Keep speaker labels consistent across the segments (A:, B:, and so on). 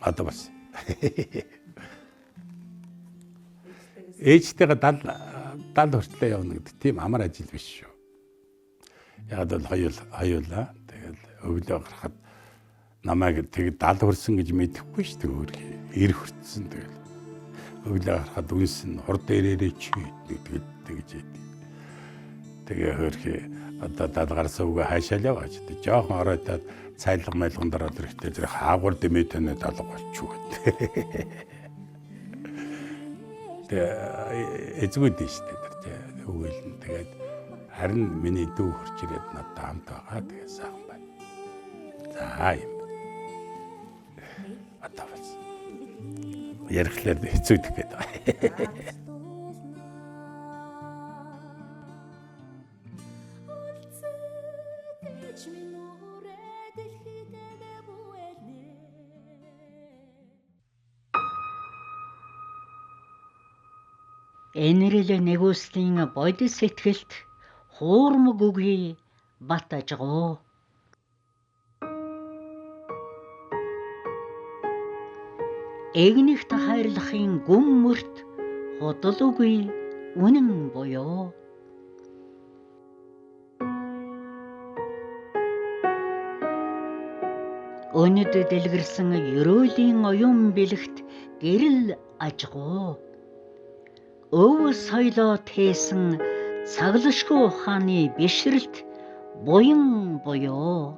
A: Одоо бас. Ээжтэйгээ 70 70 хүртлээ явна гэдэг тийм амар ажил биш шүү. Яг бол хоёулаа тэгэл өглөө гарахад намайг тэг 70 хүрсэн гэж мэдэхгүй шүү дээ, өөр 90 хүрсэн. Тэгэл өглөө гарахад үнсэн хурд дээрээрээ чи гэдэг тэгж яд. Тэгээ хөөрхий одоо 70 гарсан үгээ хайшаал яваач. Жохон оройтаад цайлга майлган дараа эрэхтэй зэрэг хаагур дэмий танай 70 болчих гэдэг. Тэгээ эзгүүд нь шүү дээ тэр тий үгээл нь. Тэгээд харин миний дүү хурж ирээд надад хамт байгаа. Тэгээ сайхан байна. За юм. Одоо бас ярихлаар хэцүүдэх гээд байгаа.
B: Энэрэл нэгүслийн бодит сэтгэлт хуурмаг үгүй бат ажгуу. Эгнэгт хайрлахын гүн мөрт худал үгүй үнэн буюу. Өнөд дэлгэрсэн ерөөлийн оюун бэлэгт гэрэл ажгуу. Өв соёлоо тээсэн цаглашгүй ухааны бишрэлт буян буюу.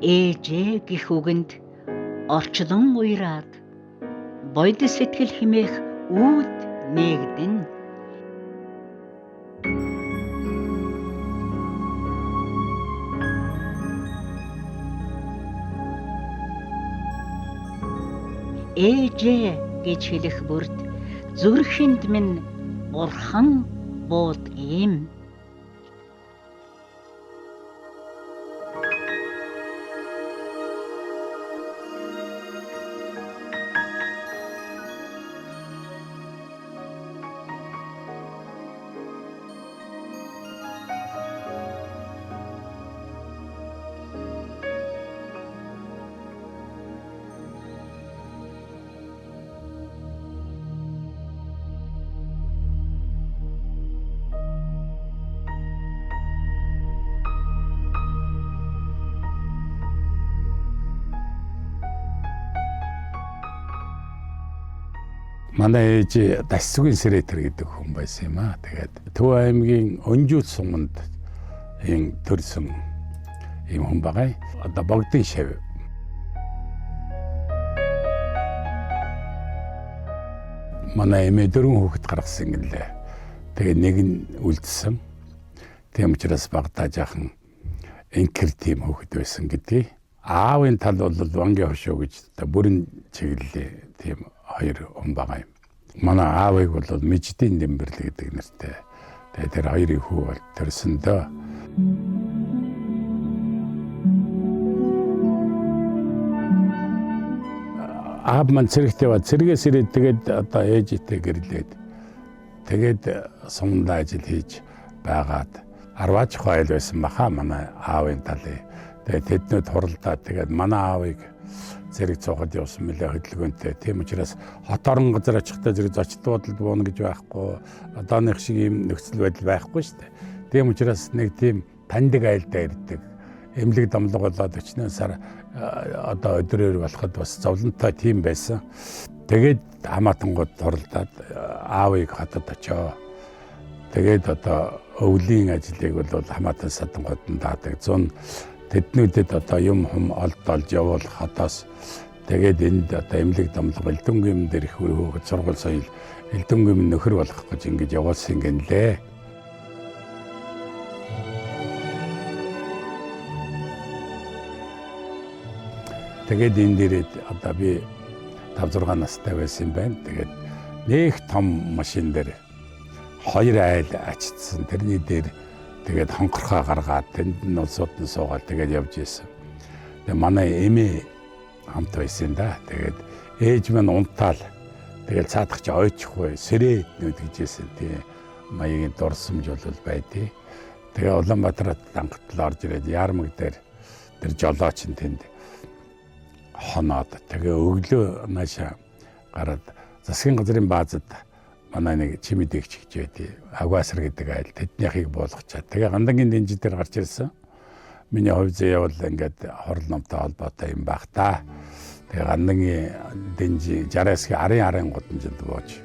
B: Ээжээ гих үгэнд орчлон уйраад бодит сэтгэл химээх үүд нээгдэн. Ээжээ гэж хэлэх бүрд зүрхэнд минь бурхан буудгийм.
A: Манай ээж Дасцүгийн Сэрэтэр гэдэг хүн байсан юм аа. Тэгээд Төв аймгийн Өнжүүл суманд ийм төрсөн ийм хүн байгаа. Одоо Богдын шав. Манай эмээ 4 хүүхэд гаргасан гэлээ. Тэгээд нэг нь үлдсэн. Тийм учраас багадаа жаахан инкер тийм хүүхэд байсан гэдгийг. Аавын тал бол Вангийн хошуу гэж бүрэн чиглэлийн тийм хоёр хүн байгаа юм. Манай аавыг бол Миждийн Дэмбэрлэг гэдэг нэртэй. Тэгээ тэр хоёрын хүү бол төрсөн дөө. Аав маань цэрэгт яваад цэргээс ирээд тэгээд одоо ээжтэй гэрлээд тэгээд сумдаа ажил хийж байгаад 10 айл байсан баха манай аавын талын. Тэгээд тэднүүд хуралдаад тэгээд манай аавыг зэрэг цуухад явсан мэлээ хөдөлгөөнтэй. Тийм учраас хот орон газар очихдоо зэрэг зочд буудалд бууна гэж байхгүй. Одооных шиг ийм нөхцөл байдал байхгүй шүү дээ. Тийм учраас нэг тийм таньдаг айлдаа ирдэг. Эмнэлэг домлог болоод өчнөө сар одоо өдрөөр болоход бас зовлонтой тийм байсан. Тэгээд хамаатангууд хуралдаад аавыг хотод очоо. Тэгээд одоо өвлийн ажлыг бол хамаатан садангууд нь даадаг. 100 тэднүүдэд одоо юм хум олд олж явуулах хотоос тэгээд энд одоо эмнэлэг домлог элдэнгийн дээр их хүүхэд сургууль соёл элдэнгийн нөхөр болох гэж ингэж явуулсан гэнлээ. Тэгээд энэ дээрээ одоо би 5 6 настай байсан юм байна. Тэгээд нэг том машин дээр хоёр айл ачтсан. Тэрний дээр тэгээд хонхорхоо гаргаад тэнд нь улсууд нь суугаад тэгээд явж исэн. Тэгээд манай эмээ хамт байсан да. Тэгээд ээж минь унтаал. Тэгэл цаадах чи ойчихгүй сэрээ нүд гэжсэн тийм маягийн дурсамж бол байдیں۔ Тэгээ Улаанбаатарт дангатал орж ирээд Яармаг дээр тэр жолооч нь тэнд хоноод тэгээ өглөө наашаа гараад засгийн газрын баазад манай нэг чимэдэгч гэж байдیں۔ Агваасар гэдэг айл тэднийхийг буулгачаад тэгээ Гандангийн дэнжи дээр гарч ирсэн. Миний хувь зээ явал ингээд хорл номтой холбоотой юм байх та. Тэгээ Гандангийн дэнжи 69-ийн арын гудамжинд бууж.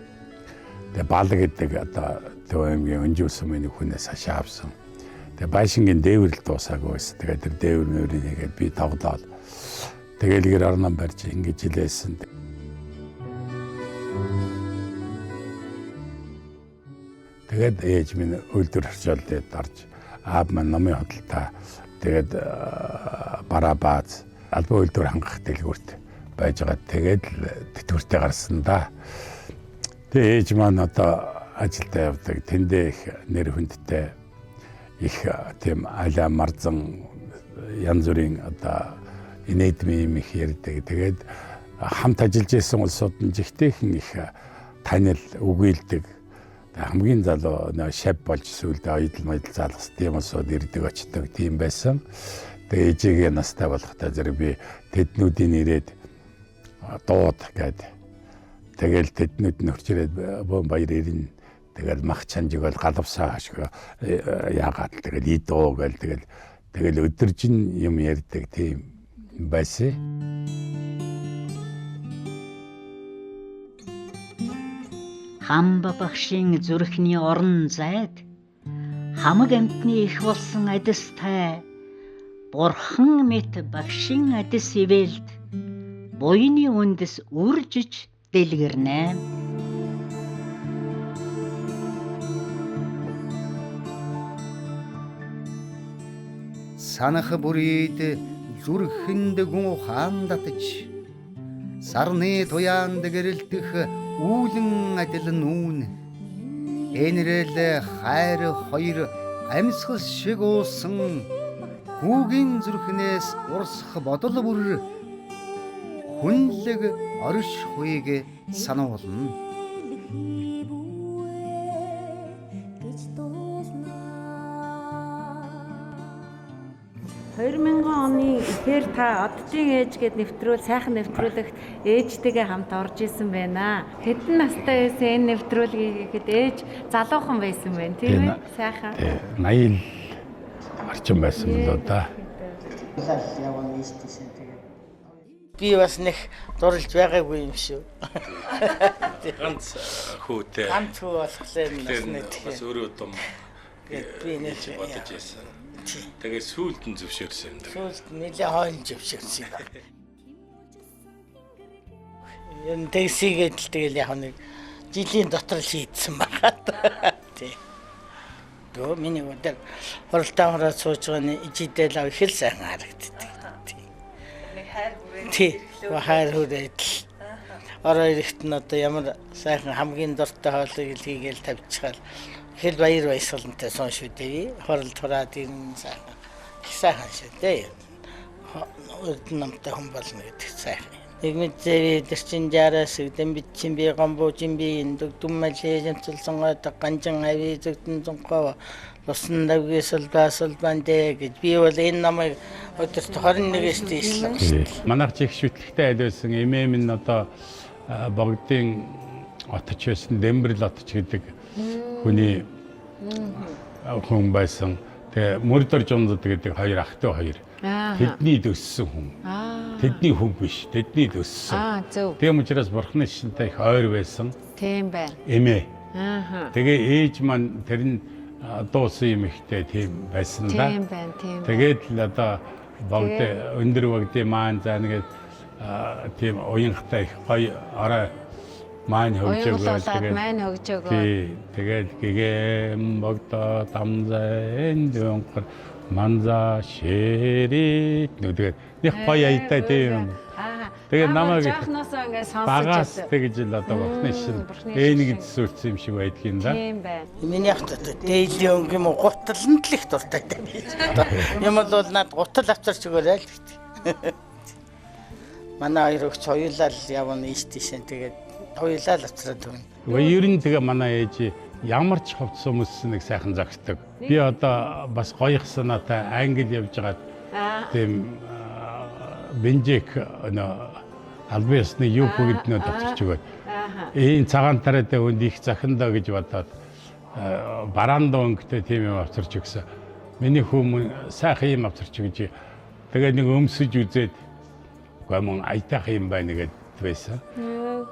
A: Тэгээ Баалаг гэдэг одоо Төв аймгийн Өнжиүл сумын нэг хүнээс хашаа авсан. Тэгээ байшингийн дээвэрл дуусаагүй байсан. Тэгээ тэр дээвэр мөрийг хийгээд би тоглоод тэгэл гэр орон ном барьж ингэж илээсэн. Тэгээд ээж минь үйлдвэр харьцуулдад орж аав маань номын худалдаа тэгээд бараа бааз албан үйлдвэр хангах дэлгүүрт байж байгаа. Тэгээд л тэтгэвртэй гарсан да. Тэгээ ээж маань одоо ажилдаа явдаг. Тэндээ их нэр хүндтэй их тийм алиа марзан янз бүрийн одоо инээдмийн юм их ярьдаг. Тэгээд хамт ажиллаж исэн улсууд нь жигтэйхэн их танил үгүйлдэг. Хамгийн залуу шав болж сүүлдээ оёдол моёдол залгас тийм улсууд ирдэг очдог тийм байсан. Тэгээ ээжигээ настай болохтой зэрэг би тэднүүдийн ирээд дууд гээд тэгэл тэднүүд нь хурж ирээд бөөн баяр ирнэ. Тэгэл мах чанжиг бол галавсаа хашгүй яагаад тэгэл идөө гэл тэгэл тэгэл өдөржин юм ярьдаг тийм байсан.
B: Хамба багшийн зүрхний орон зайд хамаг амьтны их болсон адистай бурхан мэт багшийн адис ивэлд буйны үндэс үржиж дэлгэрнэ.
C: Санах бүрийд зүрхэнд гүн ухаан татаж сарны туяанд гэрэлтэх үүлэн адил нүүн энэрэл хайр хоёр амьсгал шиг уусан хүүгийн зүрхнээс урсах бодол бүр хүнлэг оршихуйг сануулна.
D: 2000 оны ихээр та оддын ээж гээд нэвтрүүл сайхан нэвтрүүлэгт ээжтэйгээ хамт орж исэн байна. Хэдэн настай байсан энэ нэвтрүүлгийг гэхэд ээж залуухан байсан байна тийм ээ? Сайхан.
A: 80 орчим байсан болоо да.
E: Би бас нэг дурлж байгаагүй юм шүү.
A: Ганц хүүтэй.
E: Ганц хүү болохоор насны
A: бас өөрөө дум
E: би нэг
A: бодож байсан. Тэгээ сүүлд нь зөвшөөрсөн юм даа.
E: Сүүлд нэлээ хойлон зөвшөөрсөн юм байна. Ер нь тэгсийгээд л тэгэл яг нэг жилийн дотор л хийдсэн байгаа. Тий. Дөө миний өдөр хуралдаа хороо сууж байгаа нь ижидэл ав их л сайхан харагддаг. Тий.
F: Нэг хайр хүрээ.
E: Тий. Хайр хүрээд л. Ороо ирэхт нь одоо ямар сайхан хамгийн дуртай хоолыг л хийгээл тавьчихаал. Хэл баяр баясгалантай сон шүү дээ. Хорол тураад энэ сайхан. Их сайхан шүү дээ. Өрдөн намтай хүн болно гэдэг сайхан. Нэгмэд зэви дэрчин жараас дэмбитчин би гомбуужин би дүгдүммалээ жамцалсан гойд ганжин ави зүгтэн зунхоо лусан давги сулбаа сулбан дээ гэж би бол энэ намайг өдөрт 21-ээс тийшлээ шүү дээ.
A: Манайх чих шүтлэгтэй айл байсан. Эмээ минь одоо богдын отч байсан Дэмбэрл отч гэдэг хүний хүн байсан. Тэгээ Мөрдөр Жунзад гэдэг хоёр ахтай хоёр. Тэдний төссөн хүн. Тэдний хүн биш, тэдний төссөн.
D: Зөв.
A: Тийм учраас бурхны шинтэй их ойр байсан.
D: Тийм байна.
A: Эмээ.
D: Аа.
A: Тэгээ ээж маань тэр нь дуусан юм ихтэй тийм байсан да.
D: Тийм байна, тийм.
A: Тэгээд л одоо богд өндөр богдын маань заа нэгээд тийм уянгатай их гоё орой маань хөгжөөгөө
D: тэгээд маань хөгжөөгөө.
A: Тий, тэгээд гэгэм богдоо дамзайн дөнгөр манза шэрит нү тэгээд нэг гоё аятай тийм. Тэгээд намайг
D: жаахнаасаа ингээд сонсож
A: багаас тэгж л одоо бурхны шин ээнийг төсөөлсөн юм шиг байдгийн да.
D: Тийм байна.
E: Миний ахт одоо дээлийн өнгө юм уу гутал нь л их дуртай би. Юм бол над гутал авчирч өгөөрэй л гэдэг. Манай хоёр өгч хоёулаа л явна ийш тийшээ тэгээд Хоёулаа л авцраад өгнө.
A: Гэхдээ ер нь тэгээ манай ээж ямар ч хувцас өмссөн нэг сайхан зогсдог. Би одоо бас гоёх санаатай англи явж байгаад тийм бинжик нөө албан ёсны юу гэднүүд авчирч өгөөд. Ийм цагаан тариатай хүнд их захиндаа гэж бодоод бараандаа өнгөтэй тийм юм авчирч өгсөн. Миний хүмүүн сайхан юм авчирч өгч тэгээ нэг өмсөж үзээд үгүй мөн аятайхан юм байна гэд байсан.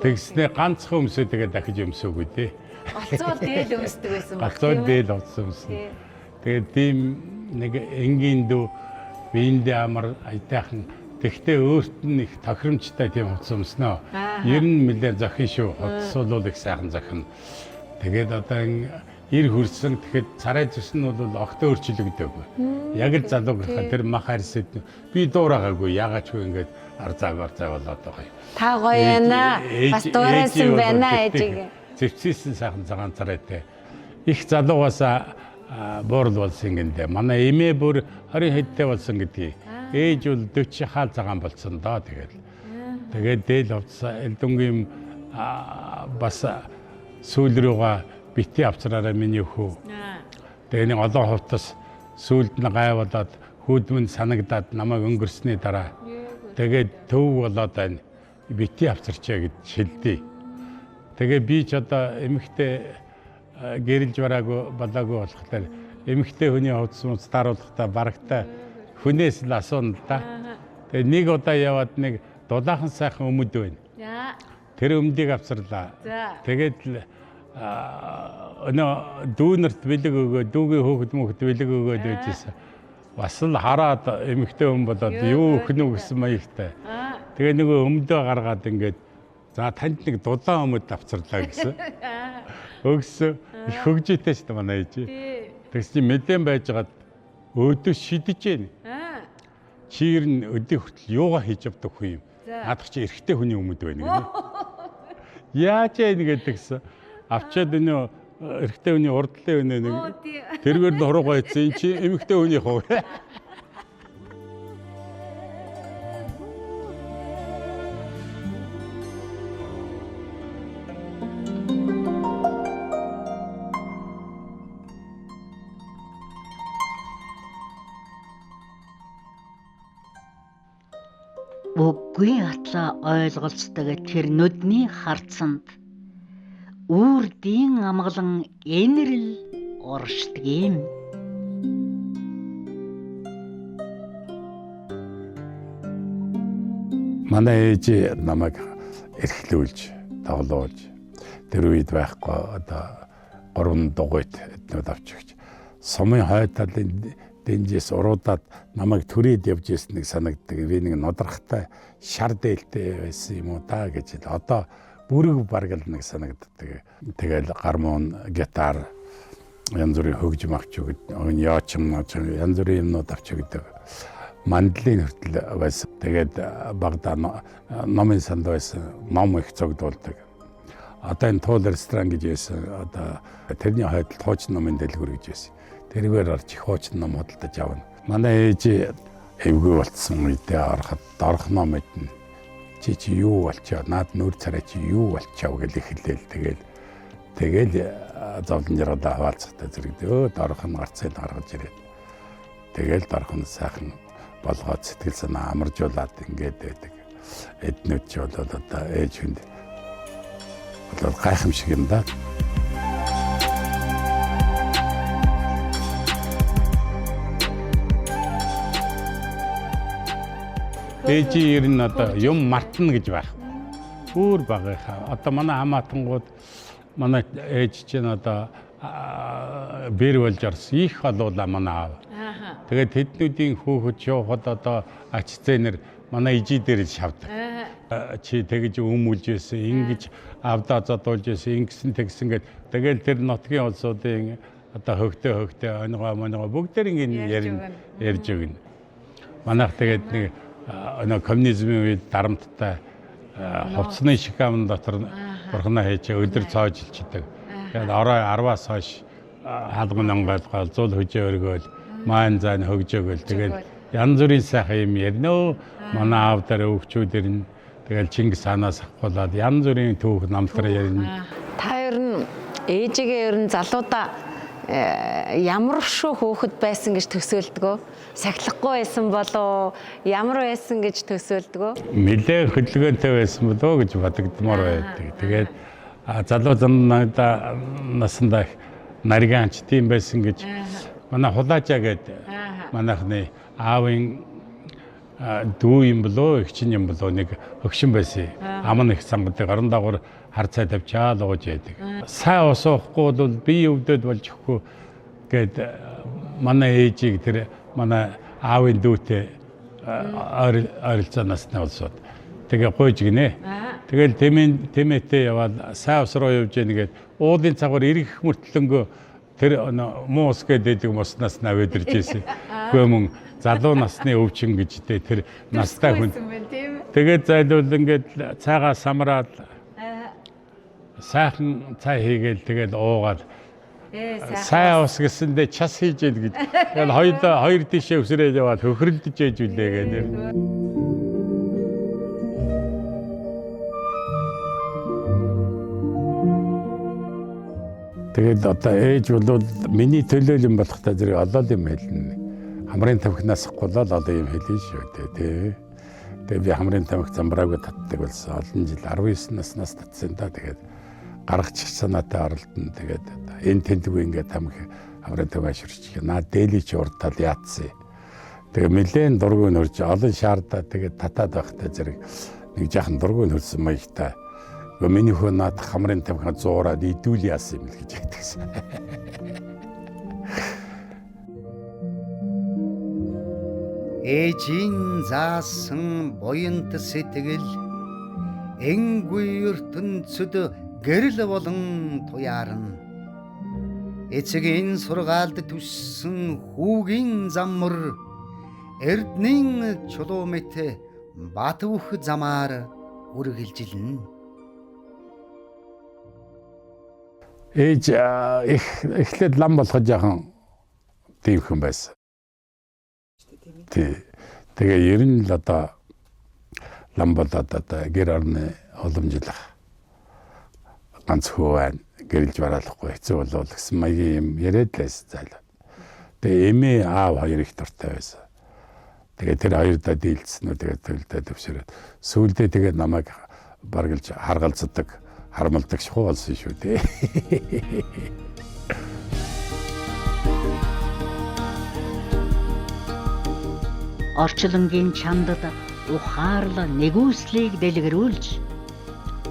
A: Тэгснээ ганцхан өмсөө тэгээ дахиж өмсөөгүй дээ.
D: Голцоол дээл өмсдөг байсан баг.
A: Голцоол дээл өмссөн. Тэгээд тийм нэг энгийн дүү биендээ амар аятайхан. Тэгтээ өөрт нь их тохиромжтой тийм хувцас өмснө. Ер нь нэлээд зохин шүү. Хувцас бол их сайхан зохино. Тэгээд одоо ир хөрсөн тэгэхэд царай зүс нь бол огтон өөрчлөгдөөгүй. Яг л залуугийнхаа тэр мах арьс би дуурайгаагүй яагаад ч вэ ингээд арзааг арзаа болоод байгаа юм.
D: Та гоё байна. Бас дуурайсан байна ээжигээ.
A: Зэвцээсэн сайхан цагаан царайтай. Их залуугаас буурал болсон гэнэ. Манай эмээ бүр 20 хэдтэй болсон гэдгийг. Ээж бол 40 хаал цагаан болсон доо тэгэл. Тэгээд дээл хувцас элдүнгийн бас сүүл рүүгээ бити авцраараа миний хүү. Тэгээ нэг олон хувцас сүүлд нь гай болоод хүүдмэн санагдаад намайг өнгөрсний дараа тэгээд төв болоод байна. Бити авцарчаа гэд шилдээ. Тэгээ би ч одоо эмэгтэй гэрэлж бараагүй болоогүй болохоор эмэгтэй хүний хувцас муц даруулахдаа барагтай хүнээс л асууна л да. Тэгээ нэг удаа яваад нэг дулаахан сайхан өмд байна. Тэр өмдийг авцарлаа. Тэгээд л өнөө дүүнерт бэлэг өгөө, дүүгийн хөөхд мөхд бэлэг өгөөд байжсэн. Бас л хараад эмэгтэй хүн болоод юу өгөх нү гэсэн маягтай. Тэгээ нөгөө өмдөө гаргаад ингээд за танд нэг дулаан өмд авцарлаа гэсэн. Өгсөн. Их хөгжийтэй шүү дээ манай ээж. Тэгс чи мэдэн байжгаад өөдөө шидэж гин. Чи ер нь өдөө хүртэл юугаа хийж явдаг хүн юм. Наадах чи эрэгтэй хүний өмд байна гинэ. Яаж яа нэгэд тэгсэн. Авчаад өнөө эрэгтэй хүний урдлын өнөө нэг тэргээр нь хуруугаа ийцэн чи эмэгтэй хүний хов.
B: Үгүй атлаа ойлголцдог тэр нүдний харцанд үрдийн амгалан энэрл оршдог юм.
A: Манай ээж намайг эрхлүүлж, тоглуулж тэр үед байхгүй одоо 3 дугуйт эднүүд авч өгч сумын хойд талын дэнжээс уруудаад намайг түрээд явж ирсэн нэг санагддаг. Би нэг нудрахтай шар дээлтэй байсан юм уу та гэж одоо бүрэг бараг л нэг санагддаг. Тэгэл гармон, гитар янз бүрийн хөгжим авч өгд, яочин, янз бүрийн юмнууд авч өгдөг. Мандлын хүртэл байсан. Тэгээд багада номын санд байсан. Ном их цогдуулдаг. Одоо энэ туул ресторан гэж байсан. Одоо тэрний хойд хуучин номын дэлгүүр гэж байсан. Тэргээр орж их хуучин ном худалдаж авна. Манай ээж эвгүй болцсон үедээ ороход дорхноо мэднэ. Чи чи юу болчоо? Наад нүр царай чи юу болчоо гэж эхэлээл тэгэл тэгэл зовлон жаргалаа хаваалцахтай зэрэг дорх нь гарцыг гаргаж ирээд тэгэл дорх нь сайхан болгоод сэтгэл санаа амаржуулаад ингээд байдаг. Эднүүд ч бол одоо ээж хүнд бол гайхамшиг юм да. Ээжийн ер нь одоо юм мартна гэж байх. Бүр багийнхаа. Одоо манай хамаатангууд манай ээж чинь одоо бэр болж орсон. Их олуула манай аав. Тэгээд тэднүүдийн хүүхэд шуухад одоо ач зээнэр манай ижи дээр л шавдаг. Чи тэгж өмүүлж байсан, ингэж авдаа зодуулж байсан, ингэсэн тэгсэн гэд тэгэл тэр нутгийн улсуудын одоо хөгтөө хөгтөө онигоо монигоо бүгдээр ингэ ярьж өгнө. Манайх тэгээд нэг өнөө коммунизмын үед дарамттай хувцсны шикаам дотор бурхнаа хийж өдөр цоожилчдаг. Тэгээд орой 10-аас хойш хаалган онгойлгоол зул хөжөө өргөөл маань зайн хөгжөөгөл тэгэл янз бүрийн сайхан юм ярина. Манай аав дээр өвчүүд ирнэ. Тэгэл Чингис хаанаас авахгуулаад янз бүрийн түүх намтар ярина.
D: Та ер нь ээжигээ ер нь залуудаа ямар шүү хөөхд байсан гэж төсөөлдгөө? Сахилахгүй байсан болов ямар байсан гэж төсөөлдгөө?
A: Нилээн хөдөлгөөнтэй байсан болов гэж бодогдмоор байдаг. Тэгээд залуу замнаа насандаа нарийн тийм байсан гэж манай хулаажаа гээд манайхны аавын дүү юм болоо эгчин юм болоо нэг хөгшин байсан. Ам нь их цангадаг орон дагуур хар цай тавьчаал ууж яадаг. Сайн ус уухгүй бол би өвдөд болж өгөхгүй гээд манай ээжийг тэр манай аавын дүүтэй ойролцоо насны улсууд. Тэгээ гуйж гинэ. Тэгэл тэмээтэй яваад сайн ус руу явж гин гээд уулын цагаар эргэх мөртлөнгөө тэр муу ус гэдэг муснаас наваад ирж байсан. Үгүй мөн залуу насны өвчин гэж тэ тэр настай хүн. Тэгээд зайлуул ингээд цайгаа самраад сайхан цай хийгээл тэгэл уугаад сайн ус гэсэндээ час хийж ийн гэж. Тэгэл хоёр тишээ өсрээд яваад хөхрөлдөж ээж үлээ гэдэг. Тэгээд одоо ээж бол миний төлөө юм болохтой зэрэг олоод юм хэлнэ. Хамрын тамхинаас гулаад олон юм хэлнэ шүү дээ, тий. Тэгээд би хамрын тамхи замбраагүй татдаг болсон. Олон жил 19 наснаас татсан да. Тэгээд гаргачих санаатай оролдоно. Тэгээд энэ тентгүй ингээд тамхи хамрын тамхи аширч. Наа дээли чи урдтал яатсан. Тэгээд нэлээд дургүй нөрж олон шаардаа тэгээд татаад байхтай зэрэг нэг жаахан дургүй нөрсөн маягтай. Миний хөө наад хамрын тамхи зуураад идүүл яасан юм л гэж ядагсан.
C: Ээжийн заасан буянт сэтгэл энгүй ертөнцид гэрэл болон туяарна. Эцгийн сургаалд түссэн хүүгийн заммар эрднийн чулуу мэт бат бөх замаар үргэлжилнэ.
A: Ээж эхлээд лам болоход жаахан тиймхэн байсан. Тий. Тэгээ ер нь л одоо лам болоод одоо гэр орны уламжлах ганц хүү байна. Гэрэлж бараалахгүй хэцүү болов гэсэн маягийн юм яриад л байсан зайлаа. Тэгээ эмээ аав хоёр их дуртай байсан. Тэгээ тэр хоёрдоо дийлдсэн үү тэгээ төлдөө төвшөрөөд сүүлдээ тэгээ намайг баргалж харгалздаг хармалдаг шахуу болсон шүү дээ.
B: Орчлонгийн чандад ухаарлаа нэгүслийг дэлгэрүүлж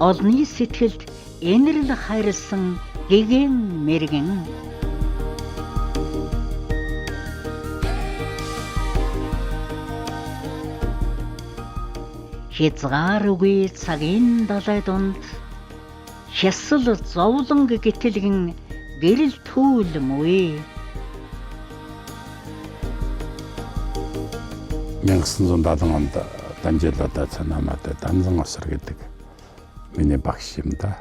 B: олонний сэтгэлд энэрл хайрлсан гэгэн мэргэн хязгаар үгүй цагийн далай дунд хясал зовлон гэтэлгэн гэрэл түүл мөе.
A: 1970 онд Данжилуудаа цанаамаатай Данзан осор гэдэг миний багш юм да.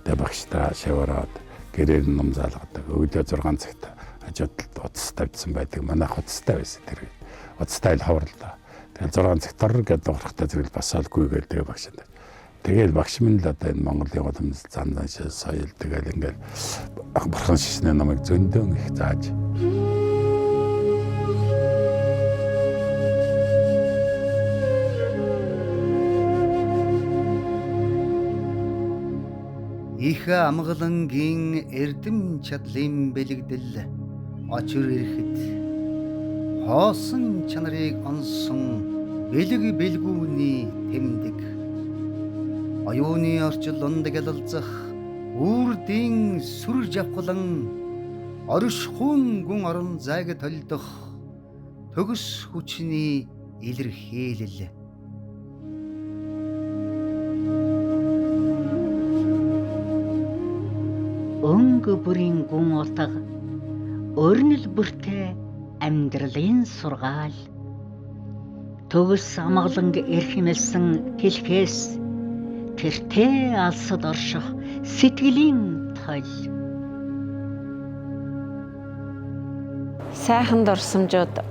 A: Тэгээ багштаа шавараад гэрээр ном заалгадаг. Өглөө 6 цагт ажуудалд утас тавьдсан байдаг. Манайх утастай байсан тэр үед. Утастай л ховор л да. Тэгэл 6 цагт тор гэдэг дуурахтай зэрэг басаалгүй гээл тэгээ багш юм. Тэгэл багш минь л одоо энэ Монголын уламжлал зан заншил соёл тэгэл ингээл бурхан шишний номыг зөндөн их зааж.
C: Их амгалангийн эрдэм чадлын бэлэгдэл очир ирэхэд хоосон чанарыг онсон бэлэг бэлгүүний тэмдэг оюуны орчлонд гялалзах үрдийн сүр жавхлан оршихуун гүн орон зайг толдох төгс хүчний илэрхийлэл.
B: Өнгө бүрийн гүн утга өрнөл бүртээ амьдралын сургаал төгс амгаланг эрхэмлсэн хэлхээс тэртээ алсад орших сэтгэлийн толь.
D: Сайхан дурсамжууд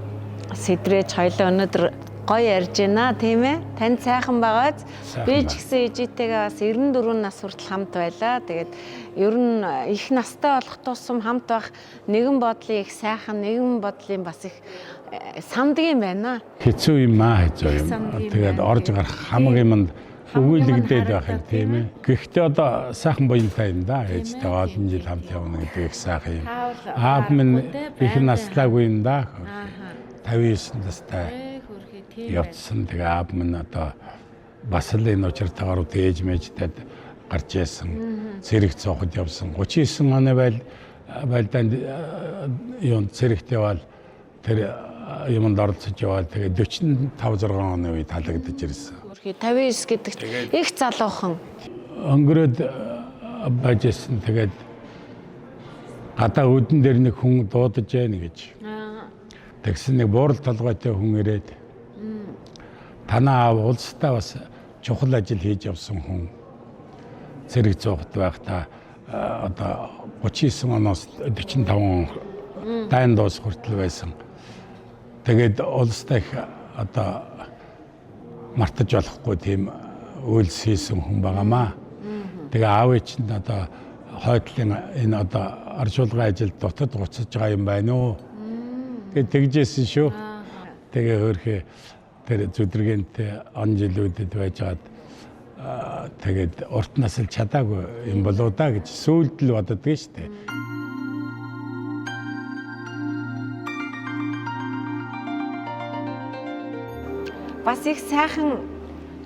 D: сэдрээж хоёлоо өнөөдөр Гоё ярьж байна, тийм ээ. Танд сайхан байгааз.
A: Сайхан
D: Би
A: байна.
D: ч гэсэн ээжтэйгээ бас 94 нас хүртэл хамт байлаа. Тэгээд ер нь их настай болох тусам хамт байх нэгэн бодлын их сайхан, нэгэн бодлын бас их сандгийн байна.
A: Хэцүү юм аа, хэцүү юм.
D: Сандгийн юм
A: Тэгээд
D: байна,
A: орж
D: тийм.
A: гарах хамаг юмд
D: Хамаг юм
A: өгүүлэгдээд байх юм,
D: харагдаад,
A: тийм ээ. Гэхдээ одоо сайхан буянтай юм да. Ээжтэй
D: тийм
A: олон
D: ээ,
A: жил
D: тийм,
A: хамт
D: тийм.
A: явна гэдэг их сайхан юм.
D: Таавал
A: Аав минь
D: аргагүй те,
A: их
D: байнгын
A: наслаагүй юм да.
D: Ааха.
A: 59 настай
D: Хөөрхий тийм байна.
A: явцсан. Тэгээ аав минь одоо бас л энэ учиртайгаар үт ээж мэжтэй гарч ирсэн. Цэрэг цооход явсан. 39 оны байлдаанд юунд цэрэгт яваал тэр юмд оролцож яваал тэгээ 45 6 оны үе талагдаж ирсэн.
D: Хөөрхий 59 гэдэгт их залуухан.
A: Өнгөрөөд байж исэн. Тэгээд гадаа үүдэн дээр нэг хүн дуудаж яана гэж. Тэгсэн нэг буурал толгойтой хүн ирээд танаа аав улсдаа бас чухал ажил хийж явсан хүн. Цэрэг цуухт байхдаа одоо 39 оноос 45 он дайн дуус хүртэл байсан. Тэгээд улсдаа их одоо мартаж болохгүй тийм үйлс хийсэн хүн байгаамаа. Тэгээ аав чинь одоо хойдлын энэ одоо оршуулгын ажилд дутад гуцаж байгаа юм байна уу? Тэгээ тэгжсэн шүү. Тэгээ хөөрхөө тэр зүдэргэнтэй он жилүүдэд байжгаад тэгээд урт насалж чадаагүй юм болоо да гэж сүүлд л боддог шүү дээ.
D: Бас их сайхан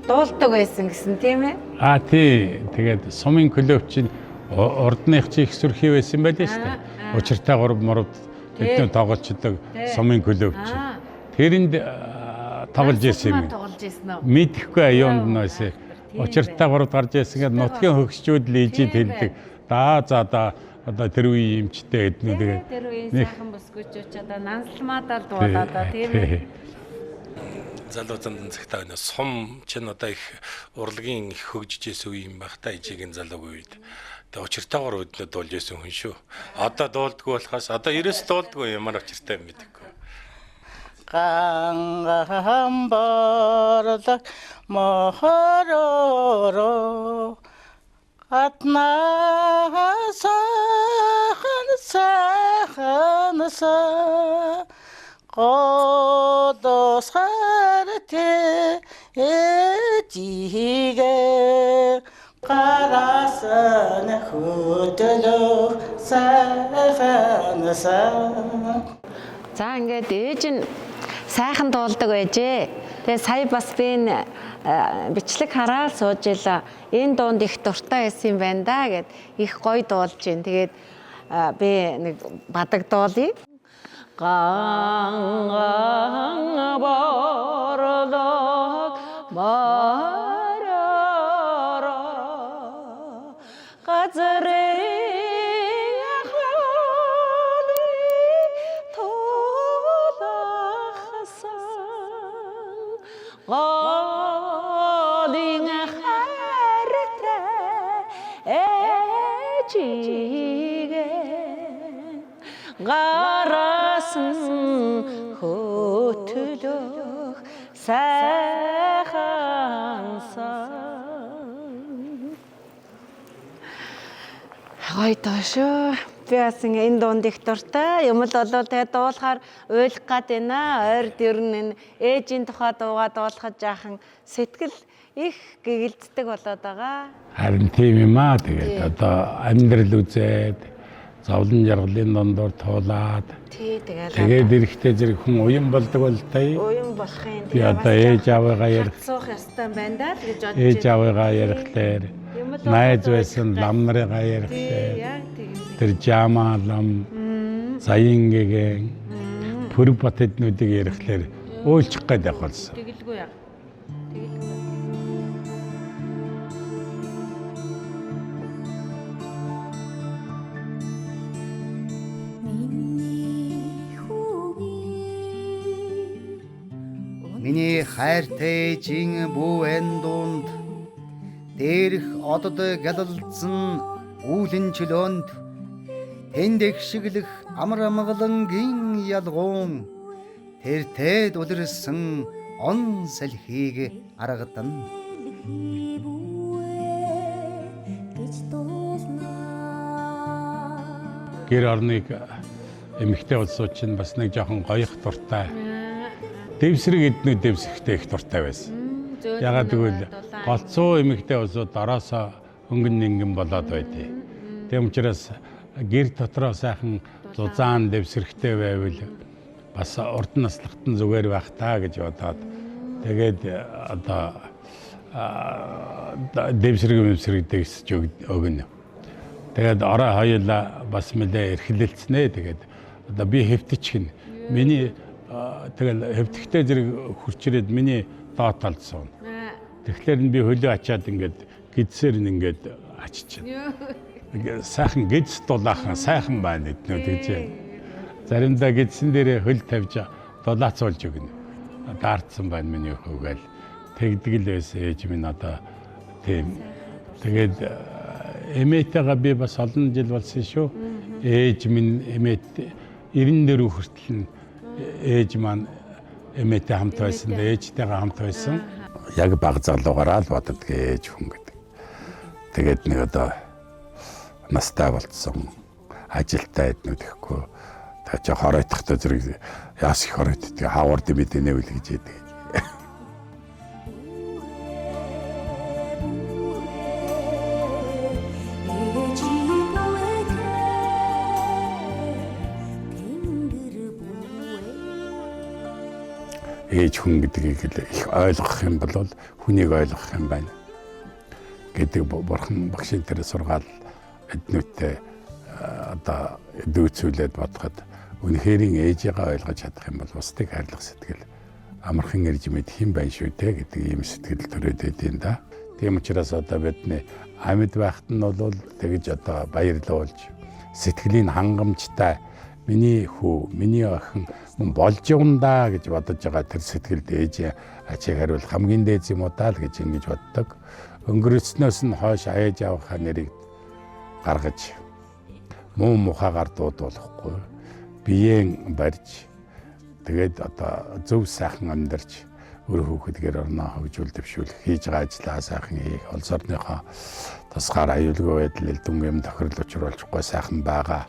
D: дуулдаг байсан гэсэн, тийм ээ.
A: А тий. Тэгээд сумын клуб чинь урдных чи их сүрхий байсан байлээ шүү дээ. Учиртай гурав мурав тэдний тоглолчдог сумын клуб чинь. Тэрэнд тоглож исэн юм.
D: Тоглож исэн үү?
A: Мэдхгүй аюунд нөөсөө.
D: Тийм
A: Учиртай гурав гарч исэн гэдэг нутгийн хөгшчүүд л ижид
D: Тийм
A: хэлдэг. Да за да одоо тэр үеийн эмчтэй гэднүү тэгээд
D: Тэр үеийн
A: нэг-
D: сайхан бүсгүйчүүд ч одоо нансалмаадаа л дуулаа да, тийм ээ.
A: Залуу зандан цагтаа байна. Сум чинь одоо их урлагийн их хөгжиж исэн үе юм байх та ижигийн залуугийн үед. Тэгээ учиртайгаар өднө дуулж исэн хүн шүү. Одоо дуулдгүй болохоос одоо ерөөс дуулдгүй ямар учиртай юм мэдэхгүй.
E: Гангам борлог мохороро атнаа сайхан сайхан са годос харте эжигэ гарасан хөдөлөх сайхан са.
D: За ингээд ээж нь сайхан дуулдаг байжээ. Тэгээ сая бас би энэ бичлэг хараад сууж ила. Энэ дуунд их дуртай байсан юм байна да гэд их гоё дуулж гин. Тэгээд би нэг бадаг дуулъя. Ганган борлог моророо газрын хааны тулахсан голын хайртай ээжигээ гарасан хөтөлөх сайхан сан. Гоё доо шүү. Би бас ингээ энэ дуунд их дуртай. Юм л болвол тэгээ дуулахаар уйлах гад байна. Ойрд ер нь энэ ээжийн тухай дуугаа дуулахад жаахан сэтгэл их гэгэлддэг болоод байгаа.
A: Харин тийм юм аа. Тэгээд одоо амьдрал үзээд зовлон жаргалын дундуур туулаад
D: Тий, тэгэл
A: тэгээд эрэхтэй зэрэг хүн уян болдог болтой.
D: уян болох юм.
A: Би одоо ээж аавыгаа ярих
D: суух ёстой юм байна да л гэж бодож
A: ээж
D: байна.
A: аавыгаа ярихлаар
D: Юм л
A: найз
D: болоод
A: байсан лам нарыгаа
D: Тий,
A: ярихлаар
D: яг тийм.
A: тэр жамаа лам заян гэгэн пүрбат эднүүдийг ярихлаар уйлчих гээд явах болсон.
D: Тэгэлгүй яа. Тэгэлгүй.
C: Миний хайртай ээжийн бүү эн дунд дээрх одод гялалзсан үүлэн чөлөөнд тэнд их шиглэх амар амгалангийн ялгуун тэртээд улирсан Он салхийг аргадан.
A: Гэр орныг эмэгтэй улсууд чинь бас нэг жоохон гоёх дуртай. Дэвсрэг эднүү дэвсрэхтэй их дуртай байсан. Ягаад гэвэл голцоо эмэгтэй улсууд дороосоо өнгөн нэнгэн болоод байдیں۔ Тэм учраас гэр дотроо сайхан зузаан дэвсрэхтэй байвал бас урд наслахт нь зүгээр байх таа гэж бодоод тэгээд одоо дэвсрэг мэвсрэг дэвсэж өгнө. Тэгээд орой хоёулаа бас нэлээ эрхлэлцнэ. Тэгээд одоо би хэвтчихнэ. Миний тэгэл хэвтэхтэй зэрэг хурчирээд миний доод талд сууна. Тэгэхээр нь би хөлөө ачаад ингээд гидсээр нь ингээд аччихна. Сайхан гидс дулаахан сайхан байна эднүүд гэж. Заримдаа гидсэн дээрээ хөл тавьж дулаацуулж өгнө. Даарцсан байна миний хөвгөл. Тэгдэг л байсан ээж минь одоо тийм. Тэгээд эмээтэйгээ би бас олон жил болсон шүү. Ээж минь эмээт 94 хүртэл нь ээж маань эмээтэй хамт байсан. Ээжтэйгээ хамт байсан. Яг баг залуугаараа л боддог ээж хүн гэдэг. Тэгээд нэг одоо настай болцсон ажилтаа эднүүд ихгүй. Тэгээ чи хоройтохтой зэрэг яас их хоройтдог хавар дэмэд нэ үл гэж яадаг. Ээж хүн гэдгийг их ойлгох юм бол хүнийг ойлгох юм байна гэдэг бурхан багшийн тэр сургаал эднүүтээ одоо дүүцүүлээд бодоход үнэхэрийн ээжигээ ойлгож чадах юм бол бусдыг хайрлах сэтгэл амархан ирж мэдэх юм байна шүү дээ гэдэг ийм сэтгэл төрөөд байдیں да. Тийм учраас одоо бидний амьд байхад нь бол тэгж одоо баярлуулж сэтгэлийн хангамжтай миний хүү, миний охин мөн болж явна да гэж бодож байгаа тэр сэтгэлд ээж ачийг хариулах хамгийн дээд юм уу даа л гэж ингэж боддог. Өнгөрөөснөөс нь хойш аяж авахаа нэрийг гаргаж муу мухаагаар дуудуулахгүй биеэн барьж тэгээд одоо зөв сайхан амьдарч өөр хүүхэдгээр орноо хөгжүүл дэвшүүлэх хийж байгаа ажлаа сайхан хийх улс орныхоо тусгаар аюулгүй байдал элдүн юм тохирол учруулахгүй сайхан байгаа.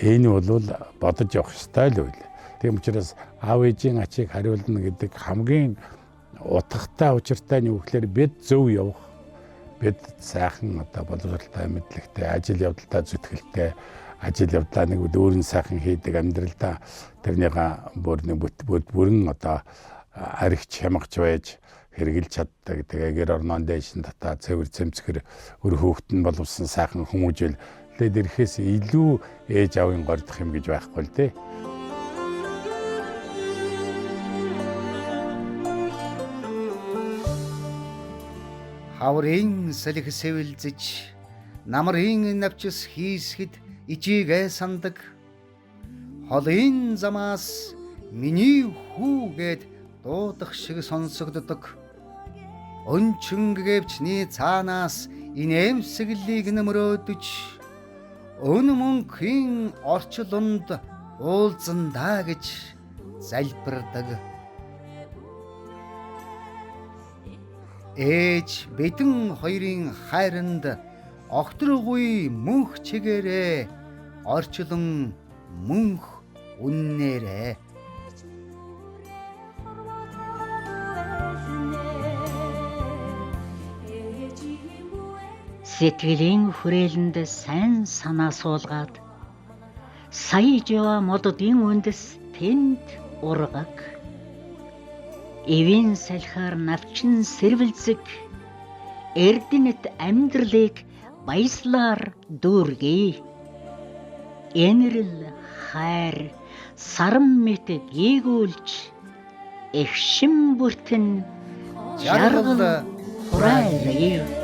A: Энэ бол бодож явах ёстой л үйл. Тийм учраас аав ээжийн ачийг хариулна гэдэг хамгийн утгатай учиртай нь юу гэхээр бид зөв явах, бид сайхан одоо боловсролтой мэдлэгтэй, ажил явдалтай зүтгэлтэй, ажил явдлаа нэг дүүрэн сайхан хийдэг амьдралдаа тэрнийга бүр бүрэн одоо аригч хямгч байж хэрэгжилж чаддаг. Тэгээ гэр орноон дээш нь татаа цэвэр цэмцгэр өр хөөхт нь боловсон сайхан хүмүүжил лээд ирэхээс илүү ээж аавын гордох юм гэж байхгүй л дээ.
C: Хаврын салхи сэвэлзэж намрын навчис хийсгэд ичигээ сандаг. Холын замаас миний хүүгээд дуудах шиг сонсогддог. Өнчин гэвчний цаанаас инээмсэглийг нөмрөөдөж өн мөнхийн орчлонд уулзандаа гэж залбирдаг. Ээж бидэн хоёрын хайранд огторгуй мөнх чигээрээ орчлон мөнх үннээрээ.
B: Сэтгэлийн хүрээлэнд сайн санаа суулгаад сая жива моддын үндэс тэнд ургаг. Эвийн салхиар навчин сэрвэлзэг эрдэнэт амьдралыг баяслаар дүүргэе. Энэрл хайр саран мэт гийгүүлж эгшин бүртэн
C: жаргал
B: хураалъя.